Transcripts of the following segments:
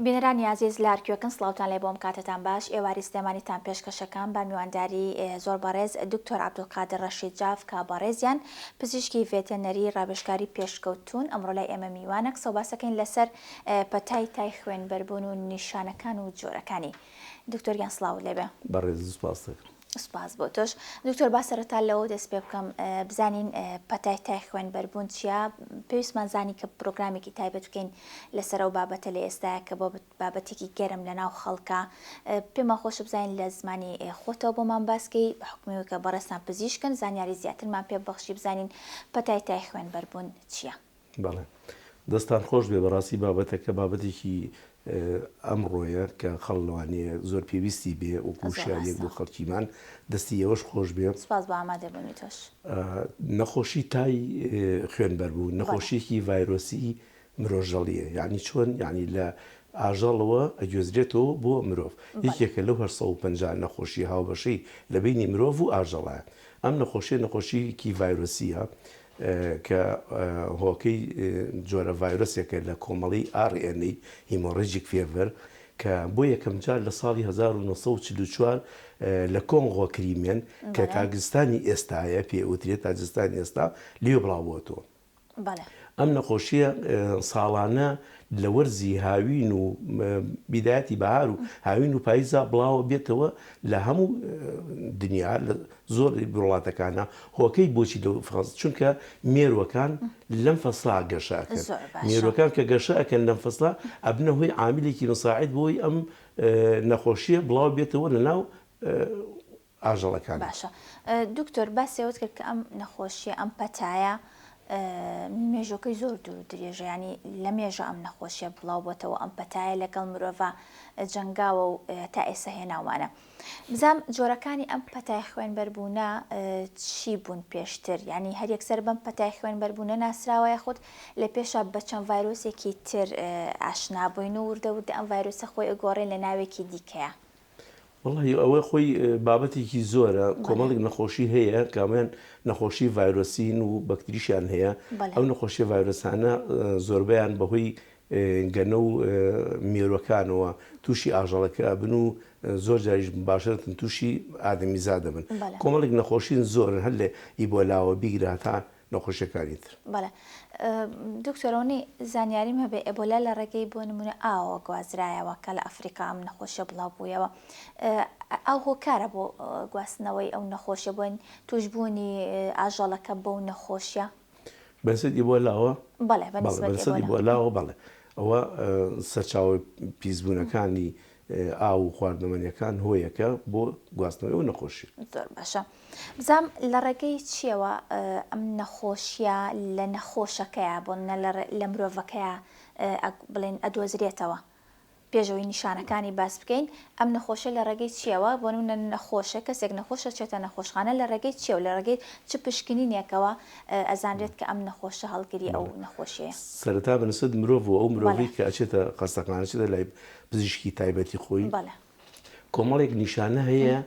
بینەرانی ئازیز لە هەرکوێکن سڵاوتان لێ بۆم کاتتان باش ئێواری سلێمانیتان پێشکەشەکەم بە میوانداری زۆر بەڕێز دکتۆر عەبدولقادر ڕەشید جاف کە بەڕێزیان پزیشکی ڤێتێنەری ڕاوێژکاری پێشکەوتوون ئەمڕۆ لای ئێمە میوانە قسەو باسەکەین لەسەر پەتای تای خوێنبەربوون و نیشانەکان و جۆرەکانی دکتۆر گیان سڵاوت لێبێ. بەڕێز سوپاست دەکەم. سوپاس بۆ تۆش دکتۆر با سەرەتا لەوە دەست پێ بکەم بزانین پەتای تای خوێن بەربوون چییە پێویستمان زانی کە پرۆگرامێکی تایبەت بکەین لەسەر ئەو بابەتە لە ئێستاە کە بۆ بابەتێکی گەرم لە ناو خەڵکە پێمان خۆشە بزانین لە زمانی خۆتەوە بۆمان باسکەی بە حکومیەوە کە بەڕێزتان پزیشکن زانیاری زیاترمان پێ ببەخشی بزانین پەتای تای خوێن بەربوون چییە. بەڵێ دەستان خۆش بێ بەڕاستی بابەتەکە بابەتێکی ئەمڕۆیە کە خەڵ لەوانەیە زۆر پێویستی بێ وەکو شاریەک بۆ خەڵکیمان دەستی ئێوەش خۆش بێ. سپاس بۆ ئامادەبوونی تۆش. نەخۆشی تای خوێنبەربوون نەخۆشیەکی ڤایرۆسی مرۆژەڵیە یانی چۆن یانی لە ئاژەڵەوە ئەگوێزرێتەوە بۆ مرۆڤ یەکێکە لەو 850 نەخۆشی هاوبەشەی لە بەینی مرۆڤ و ئاژەڵە ئەم نەخۆشیە نەخۆشیەکی ڤایرۆسیە کە هۆکەی جۆرە ڤایرۆسێکە لە کۆمەڵەی RNA hemorrhagic fever کە بۆ یەکەمجار لە ساڵی 1944 لە کۆنغۆ کریمێن کە تاجستانی ئێستایە پێ وترێت تاجستانی ئێستا لێ بڵاوبووەتەوە. ئەم نەخۆشییە ساڵانە لە وەرزی هاوین و بیدایەتی بەهار و هاوین و پاییزا بڵاوە بێتەوە لە هەموو دنیا لە زۆر وڵاتەکانە هۆکەی بۆچی لەو فەز چونکە مێروەکان لەم فەسڵا گەشە ئەکەن مێروەکان کە گەشە ئەکەن لەم فەسڵا ئەبنە هۆی عاملێکی مساعد بۆی ئەم نەخۆشیە بڵاو بێتەوە لە ناو ئاژەڵەکان. باشە دکتۆر باسی ئەوەت کرد کە ئەم نەخۆشیە ئەم پەتایە مێژۆکەی زۆر دوور درێژە ینی لە مێژە ئەم نەخۆشیە بڵاو بۆتەوە ئەم پەتایە لەگەڵ مرۆڤە جەنگاوە و تا ئێستا هێناوانە بزانام جۆرەکانی ئەم پەتای خوێنبەربوونە چی بوون پێشتر ینی هەر یەکسەر بەم پەتای خوێنبەربوونە ناسراوە یاخود لە پێشا بە چەند ڤایرۆسێکی تر ئاشنا بووین و وردە وردە ئەم ڤایرۆسە خۆی ئەگۆڕێ لە ناوێکی دیکەیە. وەڵاهی ئەوە خۆی بابەتێکی زۆرە کۆمەڵێک نەخۆشی هەیە کامیان نەخۆشی ڤایرۆسین و بەکتریشیان هەیە ئەو نەخۆشیە ڤایرۆسانە زۆربەیان بەهۆی گەنە و مێروەکانەوە تووشی ئاژەڵەکە ئەبن و زۆر جاریش باشرتن تووشی ئادەمیزا دەبن کۆمەڵێک نەخۆشین زۆرن هەر لە ئیبۆلاوە بیگرە هەتا نەخۆشیەکانی تر. بەڵێ دکتۆر ئەوەنەی زانیاریم هەبێ ئێبۆلا لە ڕێگەی بۆ نمونە ئاوەوە گوازرایەوە کە لە ئەفریقا ئەم نەخۆشیە بڵاو بوویەوە ئاو هۆکارە بۆ گواستنەوەی ئەو نەخۆشیە بۆ توشبوونی ئاژەڵەکە بەو نەخۆشیە؟ بەنسبەت ئیبۆلاوە؟ بەڵێ بەنسبەت ئیبۆلاوە بەڵێ ئەوە سەرچاوەی پیسبوونەکانی ئاو و خواردنەمەنیەکان هۆیەکە بۆ گواستنەوەی ئەو نەخۆشیە. زۆر باشە بزانم لە ڕێگەی چیەوە ئەم نەخۆشیە لە نەخۆشەکەیا بۆ نمونە لە مرۆڤەکەیا بڵێن ئەدۆزرێتەوە پێش ئەوەی نیشانەکانی باس بکەین ئەم نەخۆشە لە ڕێگەی چیەوە بۆ نمونە نەخۆشە کەسێک نەخۆشە چێتە نەخۆشخانە لە ڕێگەی چیەوە لە ڕێگەی چ پشکنینێکەوە ئەزانرێت کە ئەم نەخۆشە هەڵگری ئەو نەخۆشیەیە؟ سەرەتا بە نسبەت مرۆڤ و ئەو مرۆڤەی کە ئەچێتە خەستەخانە ئەچێتە لای پزیشکی تایبەتی خۆی کۆمەڵێک نیشانە هەیە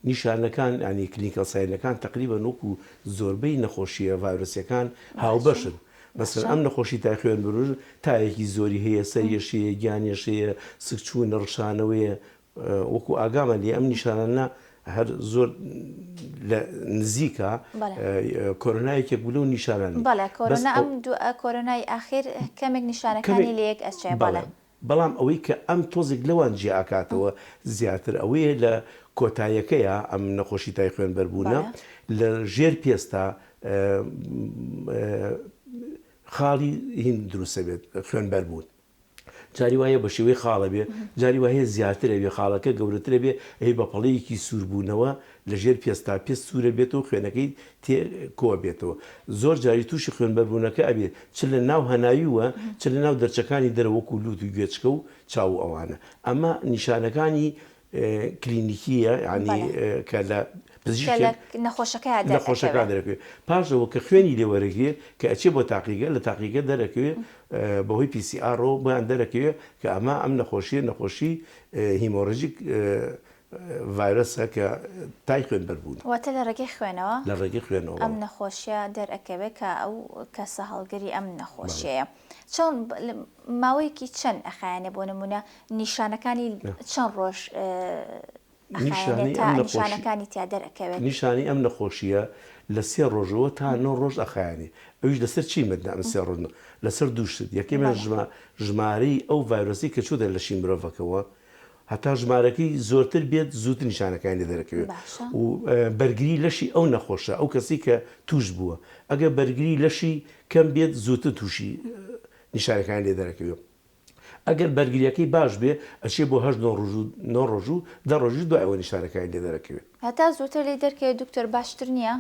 نیشانەکان ینی clinical sign ەکان تقریبا وەکو زۆربەی نەخۆشیە ڤایرۆسیەکان هاوبەشن مەسەلەن ئەم نەخۆشی تای خوێن بروژ تایەکی زۆری هەیە سەریەشەیە گیانیەشەیە سکچوونە ڕشانەوەیە وەکو ئاگامان لێ ئەم نیشانانە هەر زۆر لە نزیکە کۆرۆنا یەکێک بوو لەو نیشانانەی. بەڵێ کۆرۆنا ئەم کۆرۆنای ئاخیر کەمێک نیشانەکانی لە یەک ئەچێ بەڵێ. بەڵام ئەوەی کە ئەم تۆزێک لەوان جیا ئەکاتەوە زیاتر ئەوەیە لە کۆتایەکەیا ئەم نەخۆشی تای خوێنبەربوونە لە ژێر پێستا خاڵی هین دروستەبێت خوێنبەربوون. جاری وایە بە شێوەی خاڵە بێ، جاری وا هەیە زیاتر ئەبێ، خاڵەکە گەورەتر ئەبێ، ئەبێ بە پەڵەیەکی سووربوونەوە لە ژێر پێستا، پێست سوورە بێتەوە خوێنەکەی تێ کۆ ئەبێتەوە. زۆر جاری تووشی خوێنبەربوونەکە ئەبێ چ لە ناو هەناویوە چ لە ناو دەرچەکانی دەرەوە وەکوو لووت و گوێچکە و چاو و ئەوانە. ئەمە نیشانەکانی کلینیکییە یانی کە لە پزیشکێک نەخۆشەکەیا دەرئەکەوێ. نەخۆشەکە دەرەکەوێ. پاش ئەوە کە خوێنی لێ وەرەگرێ کە ئەچێ بۆ تاقیگە لە تاقیگە دەرەکەوێ بەهۆی PCR ەوە بۆیان دەرەکەوێ کە ئەمە ئەم نەخۆشییە نەخۆشی hemorrhagic. ڤایرۆسە کە تای خوێنبەربوون. واتە لە ڕێگەی خوێنەوە لە ڕێگەی خوێنەوە ئەم نەخۆشیە دەرئەکەوێت کە ئەو کەسە هەڵگری ئەم نەخۆشیەیە. چۆن ماوەیەکی چەند ئەخایەنێ بۆ نمونە نیشانەکانی چەند ڕۆژ ئەخایەنێ تا نیشانەکانی تیا دەرئەکەوێت؟ نیشانەی ئەم نەخۆشیە لە سێ ڕۆژەوە تا نۆ ڕۆژ ئەخایەنێ ئەویش لەسەر چی مردنە ئەم سێ ڕۆژ لەسەر دوو شت یەکەمیان ژمارەی ئەو ڤایرۆسەی کە چۆتە لەشی مرۆڤەکەوە هەتا ژمارەکەی زۆرتر بێت زووتر نیشانەکانی لێ دەرەکەوێت و بەرگری لەشی ئەو نەخۆشە ئەو کەسی کە توش بووە ئەگەر بەرگری لەشی کەم بێت زووتر تووشی نیشانەکانی لێ دەرەکەوێت ئەگەر بەرگریەکەی باش بێ ئەچێ بۆ هەشت نۆ ڕۆژ و نۆ ڕۆژ و دە ڕۆژیش دوای ئەوە نیشانەکانی لێ دەرەکەوێت. هەتا زووتر لێی دەرکەوێت دکتۆر باشتر نییە؟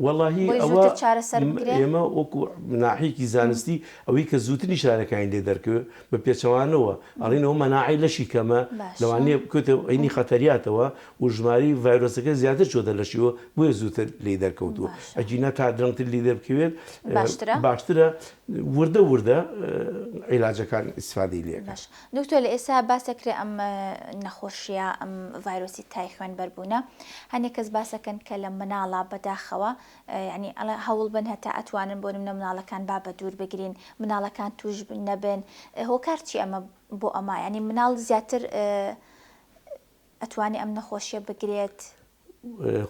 وەڵاهی بۆی ئەوە زووتر چارەسەر بکرێ؟ ئێمە وەکو ناحیەکی زانستی ئەوەی کە زووتر نیشانەکانی لێ دەرکەوێت بە پێچەوانەوە ئەڵێین ئەوە مەناعەی لەشی کەمە باشە. لەوانەیە بکەوێتە عەینی خەتەریاتەوە و ژمارەی ڤایرۆسەکە زیاتر چۆتە لەشیەوە بۆیە زووتر لێی دەرکەوتووە باشە. ئەگینا تا درەنگتر لێی دەربکەوێت باشترە؟ باشترە وردە وردە عیلاجەکان ئیستفادەی لێ ئەکەن. باشە دکتۆر لە ئێستا باس ئەکرێ ئەم نەخۆشیە ئەم ڤایرۆسی تای خوێن بەربوونە هەنێک کەس باس ئەکەن کە لە مناڵا بەداخەوە یعنی ئەڵێ هەوڵ بن هەتا ئەتوانن بۆ نمونە مناڵەکان با بە دوور بگرین مناڵەکان توش نەبن هۆکار چی ئەمە بۆ ئەمە یعنی مناڵ زیاتر ئەتوانێ ئەم نەخۆشیە بگرێت؟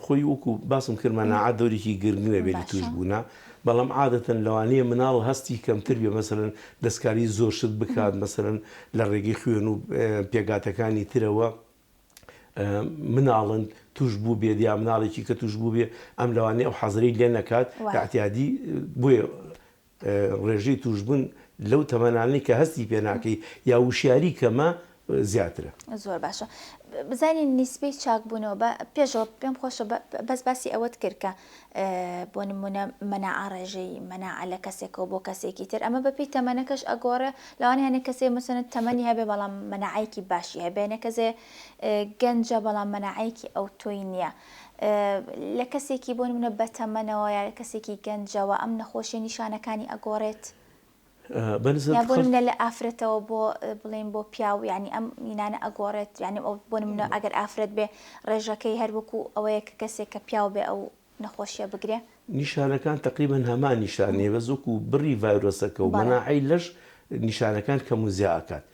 خۆی وەکو باسم کرد مەناعە دەورێکی گرنگ نەبێت لە توش بوونا بەڵام عادەتەن لەوانەیە مناڵ هەستی کەمتر بێ مەسەلەن دەستکاری زۆر شت بکات مەسەلەن لە ڕێگەی خوێن و پێکهاتەکانی ترەوە مناڵن توش بوو بێت یا مناڵێکی کە توش بوو بێ ئەم لەوانەیە ئەو حەزرەی لێ نەکات اعتیادی بۆیە ڕێژەی تووشبوون لەو تەمەنانەی کە هەستی پێ ناکەی یا وشیاری کەمە زیاترە. زۆر باشە بزانین نیسبەی چاکبوونەوە بە پێشەوە پێم خۆشە بەس باسی ئەوەت کرد کە بۆ نمونە مەناعە ڕێژەی مەناعە لە کەسێکەوە بۆ کەسێکی تر ئەمە بەپێی تەمەنەکەش ئەگۆڕێ لەوانەیە هەنێک کەسێ مەسەلەن تەمەنی هەبێ بەڵام مەناعەیەکی باشی هەبێ هەنێک کەسێ گەنجە بەڵام مەناعەیەکی ئەوتۆی نییە لە کەسێکی بۆ نمونە بەتەمەنەوە یا لە کەسێکی گەنجەوە ئەم نەخۆشیە نیشانەکانی ئەگۆڕێت؟ یا بۆ نمونە لە ئافرەتەوە بۆ بڵێین بۆ پیاو یعنی ئەم مینانە ئەگۆڕێت یعنی ئەو بۆ نمونە ئەگەر ئافرەت بێ ڕێژەکەی هەر وەکو ئەوەیە کە کەسێک کە پیاو بێ ئەو نەخۆشیە بگرێ؟ نیشانەکان تەقریبەن هەمان نیشانەیە بەس وەکو بڕی ڤایرۆسەکە و مەناعەی لەش نیشانەکان کەم و زیا ئەکات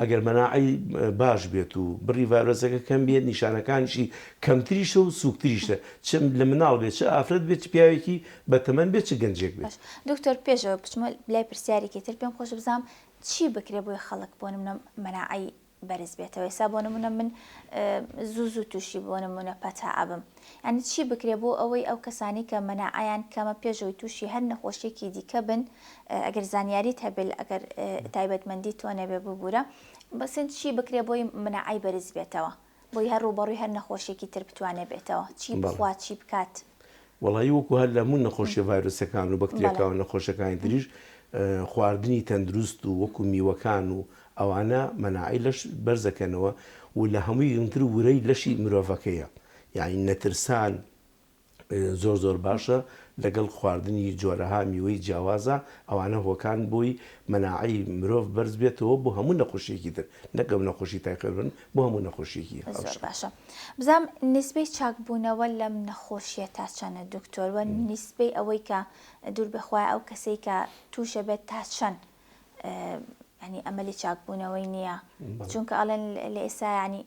ئەگەر مەناعەی باش بێت و بڕی ڤایرۆسەکە کەم بێت نیشانەکانیشی کەمتریشە و سووکتریشە چ لە مناڵ بێت چ ئافرەت بێت چ پیاوێکی بەتەمەن بێت چ گەنجێک بێت. باش دکتۆر پێش ئەوەی بچمە لای پرسیارێکی تر پێم خۆشە بزانم چی بکرێ بۆی خەڵک بۆ نمونە مەناعەی بەرز بێتەوە ئێستا بۆ نمونە من زوو زوو تووشی بۆ نمونە پەتا ئەبم یعنی چی بکرێ بۆ ئەوەی ئەو کەسانی کە مەناعەیان کەمە پێشەوەی تووشی هەر نەخۆشیەکی دیکە بن ئەگەر زانیاریت هەبێ ئەگەر تایبەتمەندی تۆ نەبێ ببورە بەسن چی بکرێ بۆی مناعەی بەرز بێتەوە بۆی هەر ڕووبەڕووی هەر نەخۆشیەکی تر بتوانێ بێتەوە چی بخوا چی بکات؟ وەڵایی وەکو هەر لە هەموو نەخۆشیە ڤایرۆسیەکان و بەکتریاکان و نەخۆشیەکانی تریش خواردنی تەندروست و وەکو میوەکان و ئەوانە مەناعەی لەش بەرزەکەنەوە و لە هەمووی گرنگتر ورەی لەشی مرۆڤەکەیە یانی نەترسان زۆر زۆر باشە لەگەڵ خواردنی جۆرەها میوەی جیاوازە ئەوانە هۆکان بۆی مەناعەی مرۆڤ بەرز بێتەوە بۆ هەموو نەخۆشیەکی تر نەک ئەو نەخۆشی تای خوێنبەربوون بۆ هەموو نەخۆشیەکی زۆر هاوشێوە. باشە بزانم نیسبەی چاکبوونەوە لەم نەخۆشیە تا چەنە دکتۆر وە نیسبەی ئەوەی کە دوور بێ خوایە ئەو کەسەی کە تووشە بێت تا چەند یانی ئەمەلی چاکبوونەوەی نییە چونکە ئەڵێن لە ئێستا یانی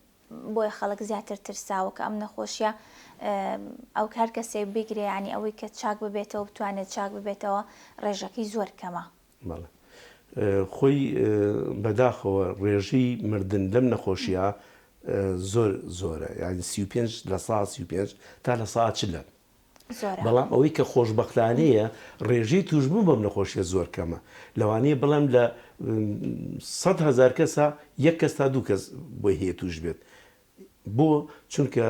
بۆیە خەڵک زیاتر ترساوە کە ئەم نەخۆشیە ئەو هەر کەسێک بگرێ ینی ئەوەی کە چاک ببێتەوە بتوانێت چاک ببێتەوە ڕێژەکەی زۆر کەمە. بەڵێ خۆی بەداخەوە ڕێژەی مردن لەم نەخۆشیە زۆر زۆرە یعنی 35 لە سا 35 تا لە سا چلە زۆرە. بەڵام ئەوەی کە خۆشبەختانەیە ڕێژەی توشبوون بەم نەخۆشیە زۆر کەمە لەوانەیە بڵێم لە 100 هەزار کەسە یەک کەس تا دوو کەس بۆی هەیە توش بێت بۆ چونکە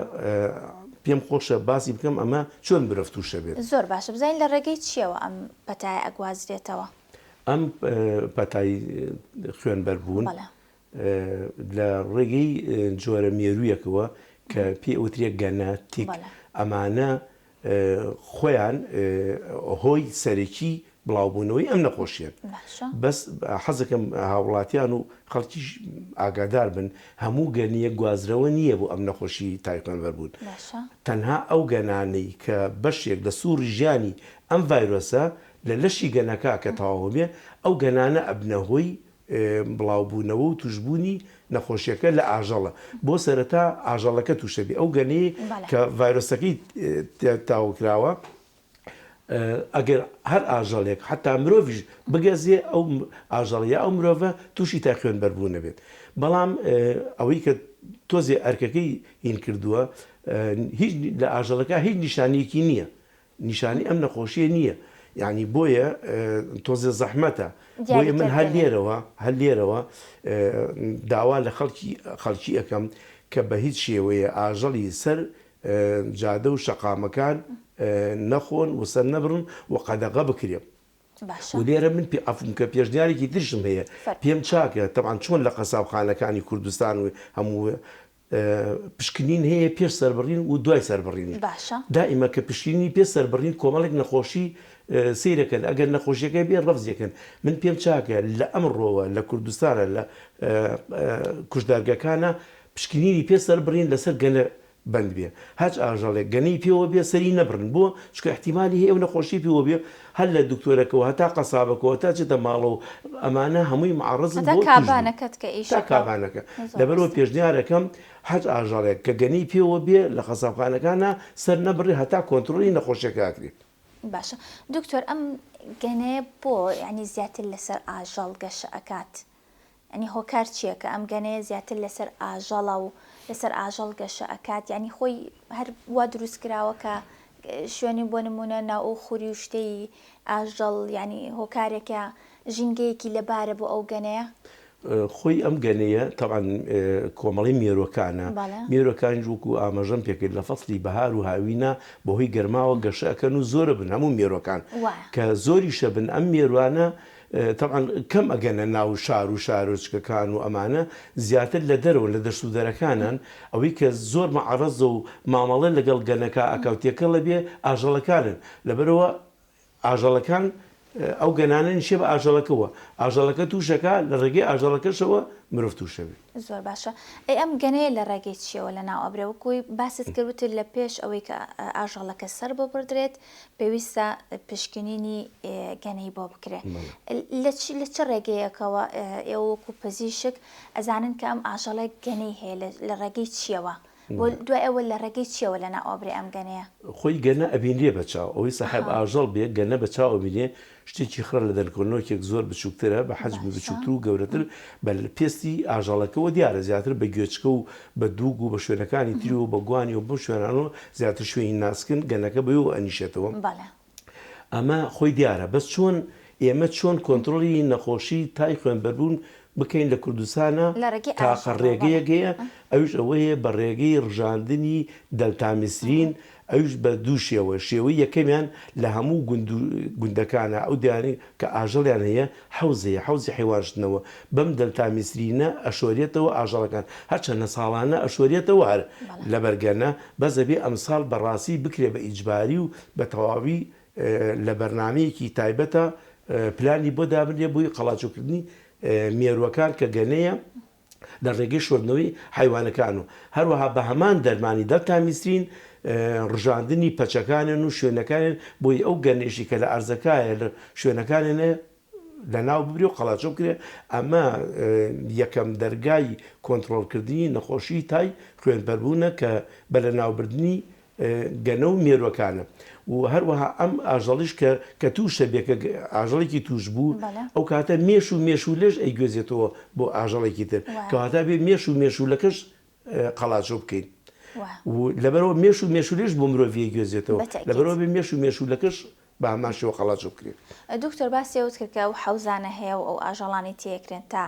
پێم خۆشە باسی بکەم ئەمە چۆن مرۆڤ توشە بێت. زۆر باشە بزانین لە ڕێگەی چیەوە ئەم پەتایە ئەگوازرێتەوە؟ ئەم پەتای خوێنبەربوون بەڵێ. لە ڕێگەی جۆرە مێروویەکەوە کە پێی ئەوترێ گەنە، tick، ئەمانە خۆیان هۆی سەرەکی. بڵاوبوونەوەی ئەم نەخۆشیەن. باشە. بەس حەزەکەم هاوڵاتیان و خەڵکیش ئاگادار بن هەموو گەنیەک گوازرەوە نییە بۆ ئەم نەخۆشی تای خوێنبەربوون. باشە. تەنها ئەو گەنانەی کە بەشێک لە سوڕی ژیانی ئەم ڤایرۆسە لە لەشی گەنەکە کە تەواو بێ ئەو گەنانە ئەبنە هۆی بڵاوبوونەوە و تووشبوونی نەخۆشیەکە لە ئاژەڵە بۆ سەرەتا ئاژەڵەکە تووشەبێ ئەو گەنەی کە ڤایرۆسەکەی تاوکراوە ئەگەر هەر ئاژەڵێک حتا مرۆڤیش بگەزێ ئەو ئاژەڵ یا ئەو مرۆڤە تووشی تا خوێنبەربوون نەبێت بەڵام ئەوەی کە تۆزێ ئەرکەکەی هین کردووە هیچ لە ئاژەڵەکە هیچ نیشانەیەکی نییە نیشانەی ئەم نەخۆشیە نییە یعنی بۆیە تۆزێ زەحمەتە بۆیە من هەر لێرەوە هەر لێرەوە داوا لە خەڵکی خەڵکی ئەەکەم کە بە هیچ شێوەیە ئاژەڵی سەر جادە و شەقامەکان نەخۆن و سەر نەبڕن و قەدەغە بکرێ. باشە. و لێرە من پێ عەفوم کە پێشنیارێکی تریشم هەیە فەرموو. پێم چاکە تەبعەن چۆن لە قەسابخانەکانی کوردستان و هەموو پشکنین هەیە پێش سەربڕین و دوای سەربڕینیش باشە. دائیمە کە پشکنینی پێش سەربڕین کۆمەڵێک نەخۆشی سەیرەکەن ئەگەر نەخۆشیەکە بێ ڕەفزیەکەن من پێم چاکە لە ئەمڕۆوە لە کوردستانە لە کوشتارگەکانە پشکنینی پێ سەربڕین لەسەر گەنە بەند بێ هەچ ئاژەڵێک گەنەی پێوە بێ سەری نەبڕن بۆ چونکە ئیحتیمالی هەیە ئەو نەخۆشیەی پێوە بێ هەر لە دکتۆرەکەوە هەتا قەسابەکەوە هەتا چێتە ماڵەوە ئەمانە هەمووی معەڕەزن هەتا بۆ توشبوون کابانەکەت کە تا ئیشەکە کابانەکە زۆر لەبەرئەوە ڕاستە. پێشنیارەکەم هەچ ئاژەڵێک کە گەنەی پێوە بێ لە قەسابخانەکانا سەر نەبڕێ هەتا کۆنترۆلی نەخۆشیەکە ئەکرێ. باشە دکتۆر ئەم گەنەیە بۆ یانی زیاتر لەسەر ئاژەڵ گەشە ئەکات یانی هۆکار چیە کە ئەم گەنەیە زیاتر لەسەر ئاژەڵە و لەسەر ئاژەڵ گەشە ئەکات یانی خۆی هەر وا دروست کراوە کە شوێنی بۆ نمونە ناو ئەو خوری و شتەی ئاژەڵ یانی هۆکارێکە ژینگەیەکی لەبارە بۆ ئەو گەنەیە؟ خۆی ئەم گەنەیە تەبعەن کۆمەڵەی مێروەکانە، مێروەکانیش وەکو ئاماژەم پێکرد لە فەسڵی بەهار و هاوینە بەهۆی گەرماوە گەشە ئەکەن و زۆرەبن هەموو مێروەکان کە زۆریشەبن ئەم مێروانە تەبعەن کەم ئەگەنە ناو شار و شارۆچکەکان و ئەمانە زیاتر لە دەرەوەن لە دەشت و دەرەکانن ئەوەی کە زۆر مەعەڕەزە و مامەڵە لەگەڵ گەنەکە ئەکا و تێکەڵ ئەبێ ئاژەڵەکانن لەبەرئەوە ئاژەڵەکان ئەو گەنانە نیشێ بە ئاژەڵەکەوە ئاژەڵەکە تووشەکا لە ڕێگەی ئاژەڵەکەشەوە مرۆڤ تووشەبێ. زۆر باشە ئەی ئەم گەنەیە لە ڕێگەی چیەوە لە ناو ئەبرێ وەکوی باست کرد وتت لە پێش ئەوەی کە ئاژەڵەکە سەر ببڕدرێت پێویستە پشکنینی گەنەی بۆ بکرێ لە چ لە چ ڕێگەیەکەوە ئێوە وەکو پزیشک ئەزانن کە ئەم ئاژەڵە گەنەی هەیە لە ڕێگەی چیەوە بۆ دوای ئەوە لە ڕێگەی چیەوە لە ناو ئەبرێ ئەم گەنەیە؟ خۆی گەنە ئەبینرێ بە چاو ئەوەی سەحێب ئاژەڵ بێ گەنە بە چاو ئەبینێ شتێکی خڕە لە دەنکۆنۆکێک زۆر بچووکترە بە حەجمی بچووکتر و گەورەتر بە پێستی ئاژەڵەکەوە دیارە زیاتر بە گوێچکە و بە دووگ و بە شوێنەکانی تری و بە گوانی و بەم شوێنانەوە زیاتر شوێنی ناسکن گەنەکە بەوێوە ئەنیشێتەوە. ئەمە خۆی دیارە بەس چۆن ئێمە چۆن کۆنترۆڵی نەخۆشی تای خوێنبەربوون بکەین لە کوردستانا تاقە ڕێگەیەک هەیە ئەویش ئەوەیە بە ڕێگەی ڕژاندنی دەلتامیسرین ئەویش بە دوو شێوە، شێوەی یەکەمیان لە هەموو گوند و گوندەکانا ئەو دێیانەی کە ئاژەڵیان هەیە حەوز هەیە حەوزی حەیوان شتنەوە بەم دەلتامیسرینە ئەشۆرێتەوە ئاژەڵەکان هەرچەندە ساڵانە ئەشۆرێتەوە هەر لەبەر گەنە بەس ئەبێ ئەمساڵ بەڕاستی بکرێ بە ئیجباری و بە تەواوی لە بەرنامەیەکی تایبەتە پلانی بۆ دابنرێ بۆی قەڵاچۆکردنی مێرووەکان کە گەنەیە لە ڕێگەی شۆردنەوەی حەیوانەکان و هەروەها بە هەمان دەرمانی دەلتامیسرین ڕژاندنی پەچەکانیان و شوێنەکانیان بۆی ئەو گەنێشی کە لە ئەرزەکایە لە شوێنەکانیانە لەناو ببرێ و قەڵاچۆ بکرێ ئەمە یەکەم دەرگای کۆنتڕۆڵکردنی نەخۆشی تای خوێنبەربوونە کە بە لەناوبردنی گەنە و مێروەکانە و هەروەها ئەم ئاژەڵیش کە کە تووشە بێ کە ئاژەڵێکی تووش بوو ئەو کاتە مێش و مێشولەش ئەیگوێزێتەوە بۆ ئاژەڵێکی تر کەواتە بێ مێش و مێشولەکەش قەڵاچۆ بکەین و لەبەرەوە مێش و مێشولێش بۆ مرۆڤی ئەیگوێزێتەوە لەبەرەوە بێ مێش و مێشولەکەش بە هەمان شێوە قەڵاچۆ بکرێت. دکتۆر باسی ئەوت کرد کە ئەو حەوزانە هەیە و ئەو ئاژەڵانەی تێکرێن تا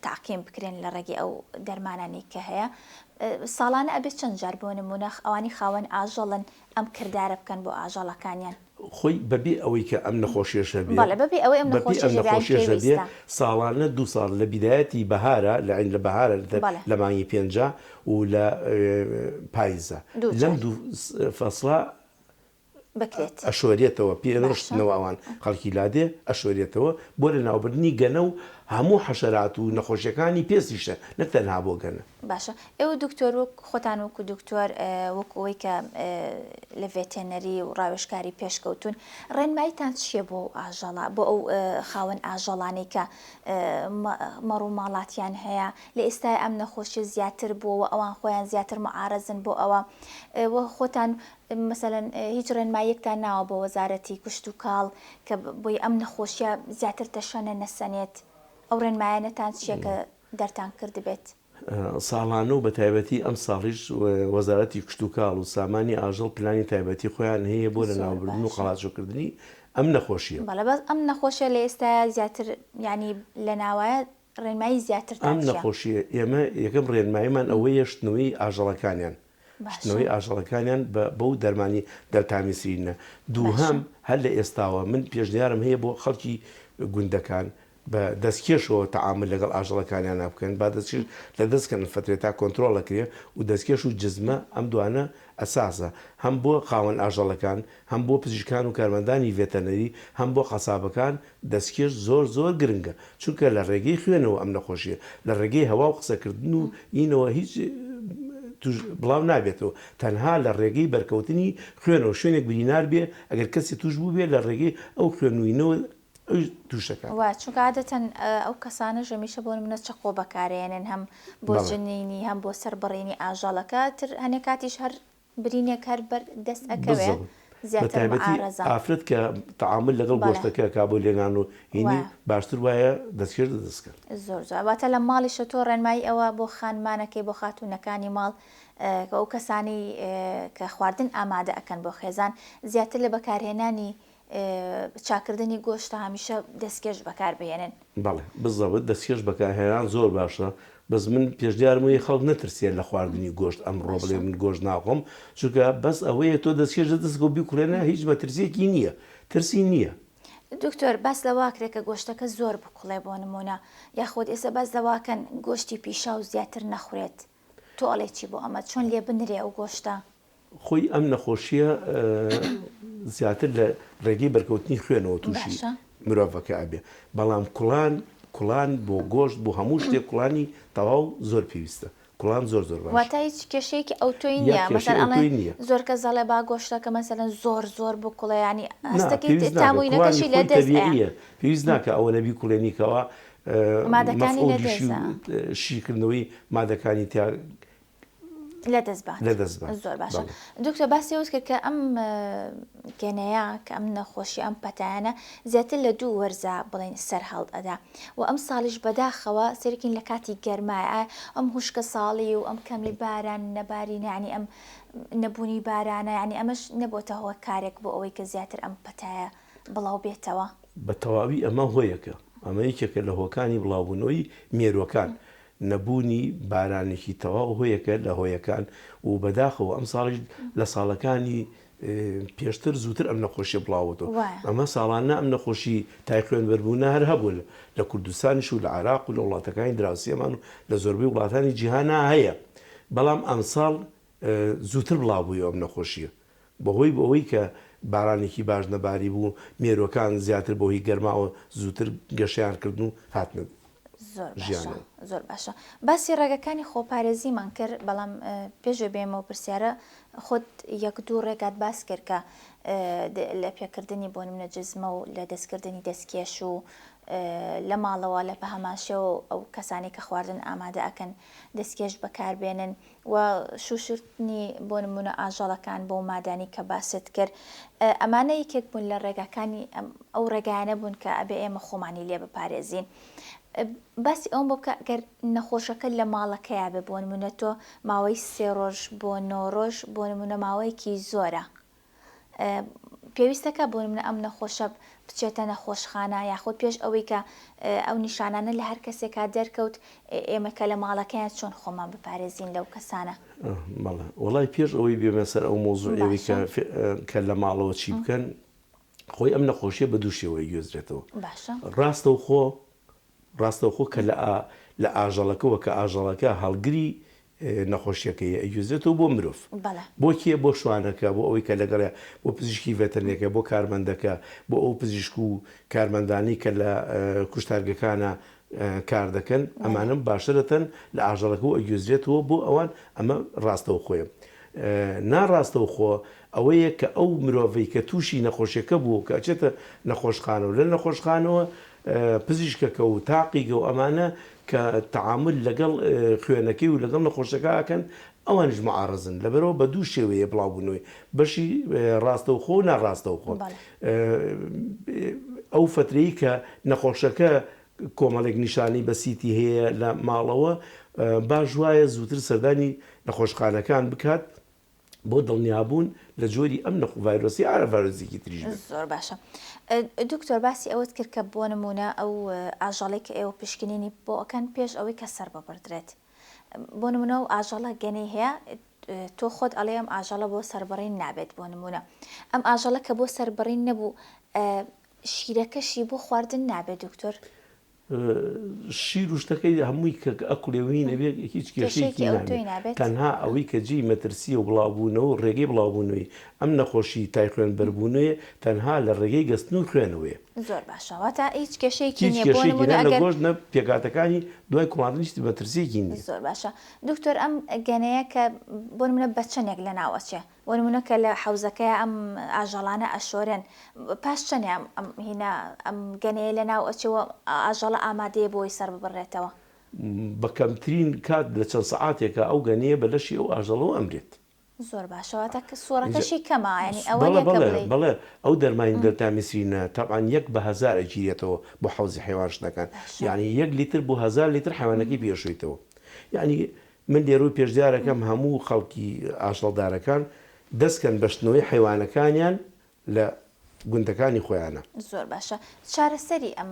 تەعقیم بکرێن لە ڕێگەی ئەو دەرمانانەی کە هەیە ساڵانە ئەبێت چەند جار بۆ نمونە ئەوانی خاوەن ئاژەڵن ئەم کردارە بکەن بۆ ئاژەڵەکانیان؟ خۆی بەبێ ئەوەی کە ئەم نەخۆشیەش هەبێ بەڵێ بەبێ ئەوەی ئەم بەبێ ئەم نەخۆشیەش هەبێ نەخۆشیەش هەبێ پێویستە. ساڵانە دوو ساڵ لە بیدایەتی بەهارە لە عین لە بەهارە بەڵێ. لە مانگی پێنجا و لە پایزە دوو لەم جار. دوو فەسڵە. بکرێت. ئەشۆرێتەوە پێ باشە. ڕشتنەوە ئەوان خەڵکی لادێ ئەشۆرێتەوە بۆ لەناوبردنی گەنە و هەموو حەشەرات و نەخۆشیەکانی پێستیشە نەک تەنها بۆ گەنە. باشە ئێوە دکتۆر وەک خۆتان وەکو دکتۆر وەکو ئەوەی کە لە ڤێتێنەری و ڕاوێژکاری پێشکەوتوون ڕێنماییتان چییە بۆ ئەو ئاژەڵە بۆ ئەو خاوەن ئاژەڵانەی کە مەڕ و ماڵاتیان هەیە لە ئێستای ئەم نەخۆشیە زیاتر بووە و ئەوان خۆیان زیاتر معارەزن بۆ ئەوە و خۆتان مەسەلەن هیچ ڕێنماییەکتان ناوە بۆ وەزارەتی کشتوکاڵ کە بۆی ئەم نەخۆشیە زیاتر تەشەنە نەسەنێت ئەو ڕێنمایانەتان چییە کە دەرتان کردبێت؟ ساڵانە و بەتایبەتی ئەمساڵیش وەزارەتی کشتوکاڵ و سامانی ئاژەڵ پلانی تایبەتی خۆیان هەیە بۆ لەناوبردن و قەڵاچۆکردنی ئەم نەخۆشییە. بەڵێ بەس ئەم نەخۆشیە لە ئێستایا زیاتر یانی لە ناوایە ڕێنمایی زیاترتان ئەم چیە؟ نەخۆشیە ئێمە یەکەم ڕێنماییمان ئەوەیە شتنەوەی ئاژەڵەکانیان شتنەوەی ئاژەڵەکانیان بە بەو دەرمانی دەلتامیسرینە دووهەم هەر لە ئێستاوە من پێشنیارم هەیە بۆ خەڵکی گوندەکان بە دەستکێشەوە تەعامول لەگەڵ ئاژەڵەکانیانا بکەن با دەستکێش لە دەست کەن فەترێ تا کۆنترۆڵ ئەکرێ و دەستکێش و جزمە ئەم دوانە ئەساسە هەم بۆ خاوەن ئاژەڵەکان هەم بۆ پزیشکان و کارمەندانی ڤێتەنەری هەم بۆ قەسابەکان دەستکێش زۆر زۆر گرنگە چونکە لە ڕێگەی خوێنەوە ئەم نەخۆشیە لە ڕێگەی هەوا و قسەکردن و ینەوە هیچ توش بڵاو نابێتەوە تەنها لە ڕێگەی بەرکەوتنی خوێنەوە شوێنێک برینار بێ ئەگەر کەسی توش بووبێ لە ڕێگەی ئەو خوێن و ینەوە ئەویش توشەکات. وە چونکە عادەتەن ئەو کەسانەش هەمیشە بۆ نمونە چەقۆ بەکارێنن هەم بۆ جنینی هەم بۆ سەربڕینی ئاژەڵەکە تر هەنێ کاتیش هەر برینێک هەر بەر دەست ئەکەوێ بالضبط زیاتر بەتایبەتی معارەزە. ئافرەت کە تەعامول لەگەڵ بەڵێ گۆشتەکە ئەکا بۆ لێنان و هینی وایە. باشتر وایە دەستکێش لە دەست کەن. زۆر جوان واتە لە ماڵیشە تۆ ڕێنمایی ئەوە بۆ خانمانەکەی بۆ خاتوونەکانی ماڵ کە ئەو کەسانەی کە خواردن ئامادە ئەکەن بۆ خێزان زیاتر لە بەکارهێنانی چاکردنی گۆشتە هەمیشە دەستکێش بەکاربهێنن. بەڵێ بزەبت دەستکێش بەکارهێنان زۆر باشە بەس من پێشنیارم وەیە خەڵک نەترسێت لە خواردنی گۆشت ئەمڕۆ بڵێ باشە. من گۆشت ناخۆم چونکە بەس ئەوەیە تۆ دەستکێش لە دەستکەوە بیکوڵێنە هیچ مەترسیەکی نییە ترسی نییە. دکتۆر باس لەوەکرێ کە گۆشتەکە زۆر بکوڵێ بۆ نمونە یاخود ئێستا باس لەوەکەن گۆشتی پیشاو زیاتر نەخورێت تۆ ئەڵێی چی بۆ ئەمە چۆن لێ بنرێ ئەو گۆشتە؟ خۆی ئەم نەخۆشیە زیاتر لە ڕێگەی بەرکەوتنی خوێنەوە تووشی مرۆڤەکە ئەبێ بەڵام کوڵان کوڵان بۆ گۆشت بۆ هەموو شتێک کوڵانی تەواو زۆر پێویستە کوڵان زۆر زۆر باش واتە هیچ کێشەیەکی ئەوتۆی نییە مەسەلەن ئەڵێن زۆر کەس دەڵێ با گۆشتەکە مەسەلەن زۆر زۆر بکوڵێ یانی هەستەکەی تاموینەکەشی لە دەست ئەیا پێویست ناکە ئەوە نەبی کوڵێنی کەوا مادەکانی لە دەست شیکردنەوەی مادەکانی تیا لەدەست بات لەدەست بات زۆر باشە دکتۆر باسی ئەوت کرد کە ئەم گەنەیە کە ئەم نەخۆشی ئەم پەتایانە زیاتر لە دوو وەرزە بڵێن سەر هەڵ ئەدا و ئەم ساڵیش بەداخەوە سەرکین لە کاتی گەرمایە ئەم هوشکە ساڵی و ئەم کەمی باران نەباری نانی ئەم نەبوونی بارانە یعنی ئەمەش نەبۆتە هۆکارێک بۆ ئەوەی کە زیاتر ئەم پەتایە بڵاو بێتەوە. بە تەواوی ئەمە هۆیەکە ئەمە یەکێکە لە هۆکانی بڵاوبوونەوەی مێرووەکان نەبوونی بارانێکی تەواو هۆیەکە لە هۆیەکان و بەداخەوە ئەمساڵیش لە ساڵەکانی پێشتر زووتر ئەم نەخۆشیە بڵاوبۆتەوە. ئەمە ساڵانە ئەم نەخۆشی تای خوێنبەربوونە هەر هەبوو لە کوردستانیش و لە عێراق و لە وڵاتەکانی دراوسێمان و لە زۆربەی وڵاتانی جیهانا هەیە بەڵام ئەمساڵ زووتر بڵاوبوویەوە ئەم نەخۆشیە بەهۆی ئەوەی کە بارانێکی باش نەباریبوو مێرووەکان زیاتر بەهۆی گەرماوە زووتر گەشەیان کردن و هاتنە زۆر باشە ژیانەوە. زۆر باشە باسی ڕێگەکانی خۆپارێزیمان کرد بەڵام پێش ئەوەی بێمەوە پرسیارە خۆت یەک دوو ڕێگات باس کرد کە لە پێکردنی بۆ نمونە جزمە و لە دەستکردنی دەستکێش و لە ماڵەوە لە بەهەمان شێوە ئەو کەسانی کە خواردن ئامادە ئەکەن دەستکێش بەکاربێنن و شوشتنی بۆ نمونە ئاژەڵەکان بەو مادانەی کە باست کرد ئەمانە یەکێک بوون لە ڕێگاکانی ئەو ڕێگایانە بوون کە ئەبێ ئێمە خۆمانی لێ بپارێزین باسی ئەوم بۆ بکە گەر نەخۆشەکە لە ماڵەکەیا بێ بۆ نمونە تۆ ماوەی سێ ڕۆژ بۆ نۆ ڕۆژ بۆ نمونە ماوەیەکی زۆرە پێویستەکە بۆ نمونە ئەم نەخۆشە بچێتە نەخۆشخانە یاخود پێش ئەوەی کە ئەو نیشانانە لە هەر کەسێکا دەرکەوت ئێمە کە لە ماڵەکەیان چۆن خۆمان بپارێزین لەو کەسانە؟ بەڵێ وەڵای پێش ئەوەی بێمە سەر ئەو مەوزوعەوەی کە کە لە ماڵەوە چی بکەن خۆی ئەم نەخۆشیە بە دوو شێوەی گوێزرێتەوە باشە ڕاستەوخۆ ڕاستەوخۆ کە لە لە ئاژەڵەکەوە کە ئاژەڵەکە هەڵگری. نەخۆشیەکەی ئەگوێزرێتەوە بۆ مرۆڤ. بۆ کێ؟ بۆ شوانەکە، بۆ ئەوەی کە لەگەڵیا، بۆ پزیشکی ڤێتەرنێکە، بۆ کارمەندەکە، بۆ ئەو پزیشک و کارمەندانەی کە لە کوشتارگەکانا کار دەکەن، ئەمانە مباشرەتەن لە ئاژەڵەکەوە ئەگوێزرێتەوە بۆ ئەوان، ئەمە ڕاستەوخۆیە. ناڕاستەوخۆ ئەوەیە کە ئەو مرۆڤەی کە تووشی نەخۆشیەکە بووە و کە ئەچێتە نەخۆشخانە و لە نەخۆشخانەوە پزیشکەکە و تاقیگە و ئەمانە کە تەعامول لەگەڵ خوێنەکەی و لەگەڵ نەخۆشەکە ئەکەن ئەوانیش معارەزن لەبەرئەوە بە دوو شێوەیە بڵاوبوونەوەی بەشی ڕاستەوخۆ و ناڕاستەوخۆ ئەو فەترەی کە نەخۆشەکە کۆمەڵێک نیشانەی بەسیتی هەیە لە ماڵەوە باش وایە زووتر سەردانی نەخۆشخانەکان بکات بۆ دڵنیابوون لە جۆری ئەم نەخ ڤایرۆسی ئارە ڤایرۆسێکی تریش بێت. زۆر باشە دکتۆر باسی ئەوەت کرد کە بۆ نموونە ئەو ئاژەڵەی کە ئێوە پشکنینی بۆ ئەکەن پێش ئەوەی کە سەر ببڕدرێت بۆ نمونە ئەو ئاژەڵە گەنەی هەیە تۆ خۆت ئەڵێ ئەم ئاژەڵە بۆ سەربڕین نابێت بۆ نمونە ئەم ئاژەڵە کە بۆ سەربڕین نەبوو شیرەکەشی بۆ خواردن نابێت دکتۆر؟ شیر و شتەکەی هەمووی کە ئەکڵێ و هی نەبێ هیچ کێشەیەکی نابێت تەنها ئەوەی کە جێی مەترسیە و بڵاوبوونەوە و ڕێگەی بڵاوبوونەوەی ئەم نەخۆشی تای خوێنبەربوونەیە تەنها لە ڕێگەی گەستن و خوێنەوەیە. زۆر باشە واتە هیچ کێشەیەکی هیچ نیە بۆ کێشەیەکی نمونە نە لە ئەگەر گۆشت نە پێکهاتەکانی دوای کوڵاندن هیچ مەترسیەکی نیە. زۆر باشە دکتۆر ئەم گەنەیە کە بۆ نمونە بە چەنێک لەناو ئەچێ بۆ نمونە کە لە حەوزەکەیا ئەم ئاژەڵانە ئەشۆرێن پاش چەنێ ئەم ئەم هینە ئەم گەنەیە لەناو ئەچێ و ئاژەڵە ئامادەیە بۆی سەر ببڕێتەوە؟ بە کەمترین کات لە چەند سەعاتێکا ئەو گەنەیە بە لەشی ئەو ئاژەڵەوە ئەمرێت. زۆر باشە واتە کە سوڕەکەشی کەمە یانی ئەوە بەڵێ نیە کە بەڵێ بڵێی. بەڵێ ئەو دەرمانی دەلتامیسرینە تەبعەن یەک بە هەزار ئەگیرێتەوە بۆ حەوزی حەیوان شتەکان باشە. یانی یەک لیتر بۆ هەزار لیتر حەیوانەکەی پێ ئەشۆیتەوە یانی من لێرەوە پێشنیارەکەم هەموو خەڵکی ئاژەڵدارەکان دەست کەن بە شتنەوەی حەیوانەکانیان لە گوندەکانی خۆیانە. زۆر باشە چارەسەری ئەم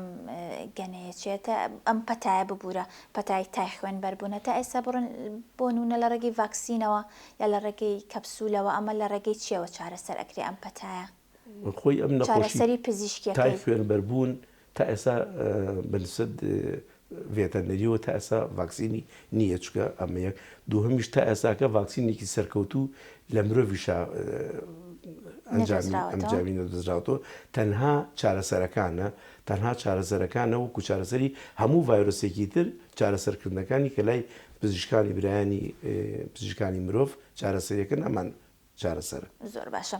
گەنەیە چیە تا ئەم پەتایە ببورە پەتای تای خوێن بەربوونە تا ئێستا بڕن بۆ نونە لە ڕێگەی ڤاکسینەوە یا لە ڕێگەی کەپسولەوە ئەمە لە ڕێگەی چیەوە چارەسەر ئەکرێ ئەم پەتایە خۆی ئەم نەخۆشی چارەسەری تای پزیشکیەکەی. خوێن بەربوون تا ئێستا بە نسبەت ڤێتەرنەریەوە تا ئێستا ڤاکسینی نییە چونکە ئەمە یەک دووهەمیش تا ئێستاکە ڤاکسینێکی سەرکەوتوو لە مرۆڤیشا ئەنجامی ئەنجامی نەدۆزراوەتەوە تەنها چارەسەرەکانە تەنها چارەسەرەکانە وەکو چارەسەری هەموو ڤایرۆسێکی تر چارەسەرکردنەکانی کە لای پزیشکانی برایانی پزیشکانی مرۆڤ چارەسەریەکەن هەمان چارەسەرە. زۆر باشە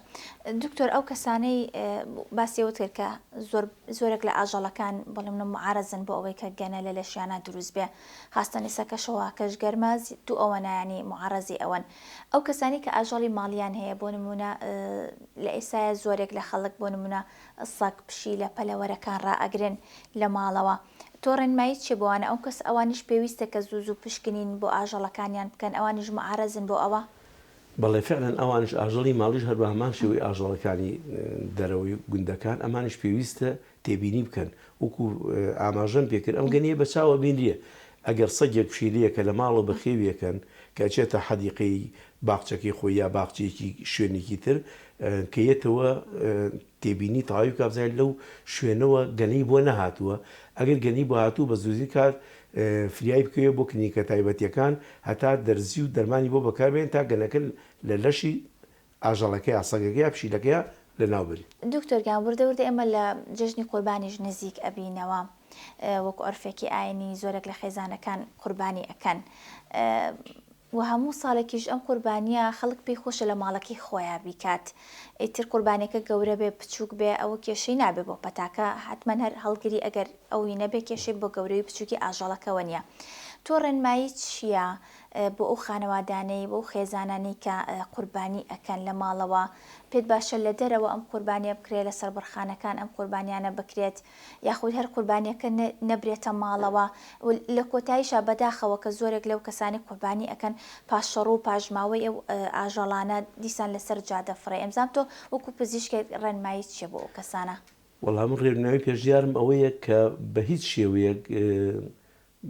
دکتۆر ئەو کەسانەی باسی ئەوەت کرد کە زۆر زۆرێک لە ئاژەڵەکان بەڵێ منە معارەزن بۆ ئەوەی کە گەنە لە لەشیانە دروست بێ خاستە ئێستا کەشەواکەش گەرمە دوو ئەوەنە ینی معارەزی ئەوەن ئەو کەسانی کە ئاژەڵی ماڵیان هەیە بۆ نمونە لە ئێسایە زۆرێک لە خەڵک بۆ نمونە سەگ پشیلە پەلەوەرەکان ڕائەگرن لە ماڵەوە تۆ ڕێنمایی چیە بۆوانە ئەو کەس ئەوانیش پێویستە کە زوو زوو پشکنین بۆ ئاژەڵەکانیان بکەن ئەوانیش معارەزن بۆ ئەوە؟ بەڵێ فعلەن ئەوانیش ئاژەڵی ماڵیش هەر بە هەمان شێوەی ئاژەڵەکانی دەرەوەی گوندەکان ئەمانیش پێویستە تێبینی بکەن وەکو ئاماژەم پێکرد ئەم گەنیە بە چاو ئەبینرێ ئەگەر سەگێک پشیلەیەکە لە ماڵەوە بەخێویەکەن کە ئەچێتە حەدیقەی باخچەکەی خۆی یا باخچەیەکی شوێنێکی تر کە یەتەوە تێبینی تەواوی بکا بزانێت لەو شوێنەوە گەنەی بۆ نەهاتووە ئەگەر گەنەی بۆ هاتوو بە زووترین کات فریای بکەوێت بۆ کلینیکە تایبەتیەکان هەتا دەرزی و دەرمانی بۆ بەکاربێنن تا گەنەکە لە لەشی ئاژەڵەکەیا سەگەکەیا پشیلەکەیا لەناو بەری. دکتۆر گیان وردە وردە ئێمە لە جەژنی قوربانیش نزیک ئەبینەوە وەکو عورفێکی ئاینی زۆرێک لە خێزانەکان قوربانی ئەکەن وە هەموو ساڵێکیش ئەم قوربانیە خەڵک پێی خۆشە لە ماڵەکەی خۆیا بیکات ئیتر قوربانیەکە گەورە بێ بچوک بێ ئەوە کێشەی نابێ بۆ پەتاکە حەتمەن هەر هەڵگری ئەگەر ئەوی نەبێ کێشەی بۆ گەورەی بچوکی ئاژەڵەکەوە نیە تۆ ڕێنمایی چیە بۆ ئەو خانەوادانەی بۆ ئەو خێزانانەی کە قوربانی ئەکەن لە ماڵەوە پێت باشە لە دەرەوە ئەم قوربانیە بکرێ لە سەربڕخانەکان ئەم قوربانیانە بکرێت یاخود هەر قوربانیەکە نەبرێتە ماڵەوە و لە کۆتاییشا بەداخەوە کە زۆرێک لەو کەسانەی قوربانی ئەکەن پاشەڕۆ و پاشماوەی ئەو ئاژەڵانە دیسان لەسەر جادە فڕێ ئەمزام تۆ وەکو پزیشکێک ڕێنماییت چیە بۆ ئەو کەسانە؟ وەڵا من ڕێنمایی پێشنیارم ئەوەیە کە بە هیچ شێوەیەک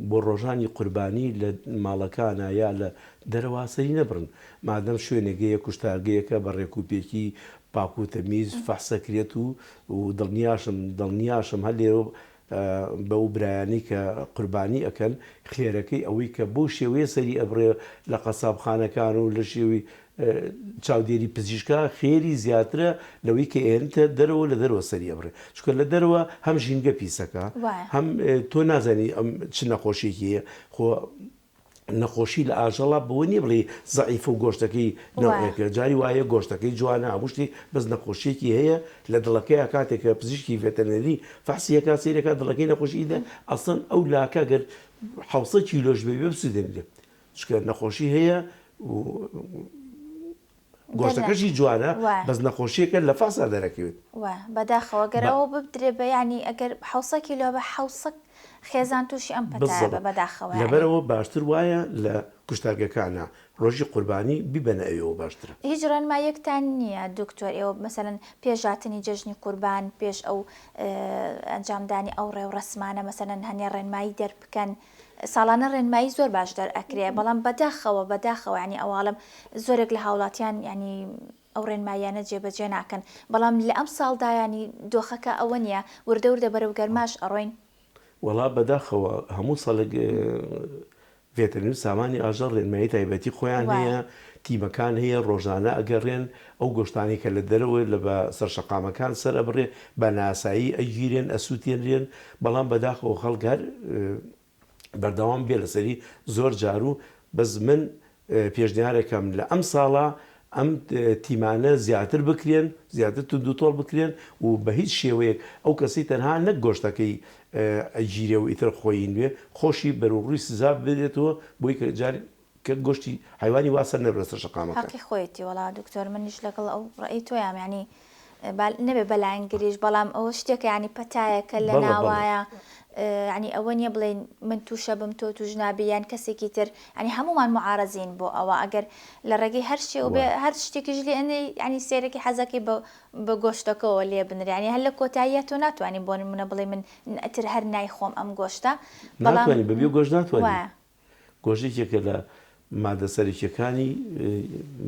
بۆ ڕۆژانی قوربانی لە ماڵەکانا یا لە دەرەوە سەری نەبڕن مادەم شوێنێک هەیە کوشتارگەیەکە بە ڕێکوپێکی پاک و تەمیز فەحس ئەکرێت و و دڵنیاشم دڵنیاشم هەر لێرەوە. بەو برایانەی کە قوربانی ئەکەن خێرەکەی ئەوەی کە بەو شێوەیە سەری ئەبڕێ لە قەسابخانەکان و لە شێوی چاودێری پزیشکا خێری زیاترە لەوەی کە ئێنتە دەرەوە لە دەرەوە سەری ئەبڕێ چونکە لە دەرەوە هەم ژینگە پیسەکە هەم تۆ نازانی ئەم چ نەخۆشیەکی هەیە خۆ نەخۆشی لە ئاژەڵا بەوە نییە بڵێی زەعیفە و گۆشتەکەی نەوعێکە، جاری وایە گۆشتەکەی جوانە هەموو شتێک بەس نەخۆشیەکی هەیە لە دڵەکەیا کاتێک کە پزیشکی ڤێتەرنەری فەحسی ئەکات سەیری ئەکات دڵەکەی نەخۆشی هەیە ئەسڵەن ئەو لاکە گەر حەوسەد کیلۆش بێ بێ بسوتێنرێ چونکە نەخۆشی هەیە و گۆشتەکەشی جوانە بەس نەخۆشیەکە لە فەحسا دەرەکەوێت. وایە بەداخەوە گەر ئەوە بدرێ بە یانی ئەگەر حەوسە کیلۆ بە حەوسە خێزان تووشی ئەم پەتایە بە بەداخەوە یانی. لەبەرئەوە باشتر وایە لە کوشتارگەکانا ڕۆژی قوربانی بیبەنە ئەوێوە باشترە. هیچ ڕێنماییەکتان نییە دکتۆر ئێوە مەسەلەن پێش هاتنی جەژنی قوربان پێش ئەو ئەنجامدانی ئەو ڕێوڕەسمانە مەسەلەن هەنێ ڕێنمایی دەربکەن ساڵانە ڕێنمایی زۆر باش دەرئەکرێ بەڵام بەداخەوە بەداخەوە یانی ئەواڵم زۆرێک لە هاوڵاتیان یانی ئەو ڕێنماییانە جێبەجێ ناکەن بەڵام لە ئەم ساڵدا یانی دۆخەکە ئەوە نییە وردە وردە بەرەو گەرماش ئەڕۆین. وەڵا بەداخەوە هەموو ساڵێک ڤێتەرنەری و سامانی ئاژەڵ ڕێنمایی تایبەتی خۆیان هەیە تیمەکان هەیە ڕۆژانە ئەگەڕێن ئەو گۆشتانەی کە لە دەرەوە لە بە سەر شەقامەکان سەر ئەبڕێ بە ناسایی ئەگیرێن ئەسوتێنرێن بەڵام بەداخەوە خەڵک هەر بەردەوام بێ لەسەری زۆر جار و بەس من پێشنیارەکەم لە ئەم ساڵە ئەم تیمانە زیاتر بکرێن زیاتر توندوتۆڵ بکرێن و بە هیچ شێوەیەک ئەو کەسەی تەنها نەک گۆشتەکەی ئەگیرێ و ئیتر خۆی نوێ خۆشی بەرەو ڕووی سزا بدرێتەوە بۆی کە جار کە گۆشتی حەیوانی وا سەر نەبرێ سەر شەقامەکان. هەقی خۆیەتی وەڵا دکتۆر منیش لەگەڵ ئەو ڕەئی تۆیام یانی با نەبێ بە لایەنگریش بەڵام ئەوە شتێکە یانی پەتایەکە لە بەڵێ بەڵێ. ناوایە یانی ئەوە نییە بڵێین من تووشە بم تۆ تووش نابی یان کەسێکی تر یانی هەموومان معارەزین بۆ ئەوە ئەگەر لە ڕێگەی هەر شتێ بێ وایە. هەر شتێکیش لێ ئەنێی یانی سێرەکی حەزەکەی بە بە گۆشتەکەوە لێ بنرێ یانی هەر لە کۆتاییە تۆ ناتوانی بۆ نمونە بڵێی من ئیتر هەر نایخۆم ئەم گۆشتە بەڵام ناتوانی بەبێ گۆشت ناتوانی. وایە. گۆشت یەکێکە لە مادە سەرەکیەکانی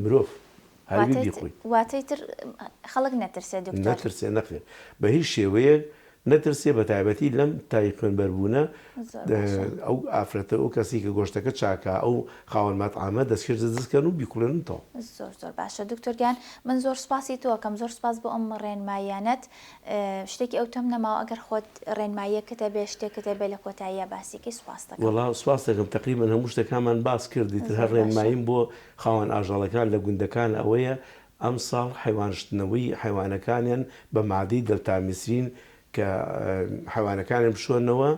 مرۆڤ هەر بی بیخۆیت. واتەی تر خەڵک نەترسێ دکتۆر. نەترسێ نەخێر بە هیچ شێوەیەک نەترسێ بە تایبەتی لەم تای خوێنبەربوونە ئەو ئافرەتە ئەو کەسی کە گۆشتەکە چاکە ئەو خاوەن مەتعەمە دەستکێش دەست کەن و بیکوڵێنن تەواو. زۆر زۆر باشە دکتۆر گیان من زۆر سوپاسی تۆ ئەکەم زۆر سوپاس بۆ ئەم ڕێنماییانەت شتێکی ئەوتۆم نەماوە ئەگەر خۆت ڕێنماییەکت هەبێ شتێکت هەبێ لە کۆتاییا باسی کەی سوپاست دەکەم. وەڵا سوپاست دەکەم تەقریبەن هەموو شتەکانمان باس کرد ئیتر هەر زۆر باشە. ڕێنماییم بۆ خاوەن ئاژەڵەکان لە گوندەکان ئەوەیە ئەمساڵ حەیوانشتنەوەی حەیوانەکانیان بە مادەی دەلتامیسرین کە حەیوانەکانیان بشۆنەوە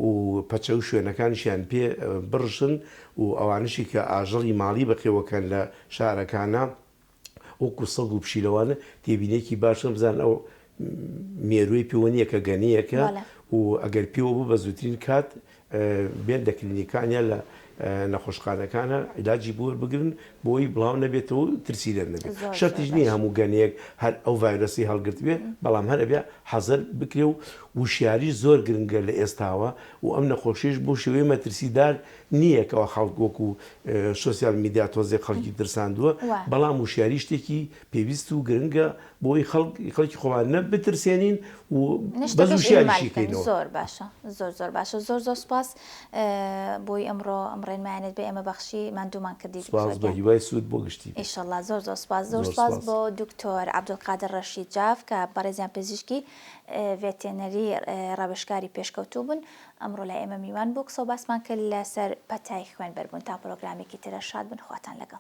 و پەچە و شوێنەکانیشیان پێ بڕشن و ئەوانەشی کە ئاژەڵی ماڵی بەخێوەکەن لە شارەکانا وەکو سەگ و پشیلەوانە تێبینیەکی باش بکەن بزانن ئەو مێرووی پێوە نییە کە گەنیەکە و ئەگەر پێوە بوو بە زووترین کات بێن لە کلینیکان یا لە نەخۆشخانەکانە عیلاجی بۆ وەربگرن بۆی بڵاو نەبێتەوە و ترسی لێ نەبێت شەرتیش نییە هەموو گەنیەک هەر ئەو ڤایرۆسی هەڵگرتبێ بەڵام هەر ئەبێ حەزەر بکرێ و وشیاری زۆر گرنگە لە ئێستاوە و ئەم نەخۆشیش بۆ شێوەی مەترسیدار نییە کەوا خەڵک وەکو سۆسیال میدیا تۆزێک خەڵکی ترساندووە بەڵام وشیاری شتێکی پێویست و گرنگە بۆی خەڵک خەڵکی خۆمان نە بترسێنین و بەس وشیاریشی کەینەوە. زۆر باشە زۆر زۆر باشە زۆر زۆر سپاس بۆی ئەمڕۆ ئەم ڕێنمایانت بە ئێمە بەخشی ماندوومان کردی سپاس بە هیوای سوود بۆ گشتی بێت. ئیشەڵا زۆر زۆر سپاس زۆر سپاس بۆ دکتۆر عەبدولقادر ڕەشید جاف کە بەڕێزیان پزیشکی ڤێتێنەری ڕاوێژکاری پێشکەوتوو بوون ئەمڕۆ لای ئێمە میوان بوو قسەو باسمان کرد لەسەر پەتای خوێن بەربوون تا پرۆگرامێکی ترە شاد بن خواتان لەگەڵ.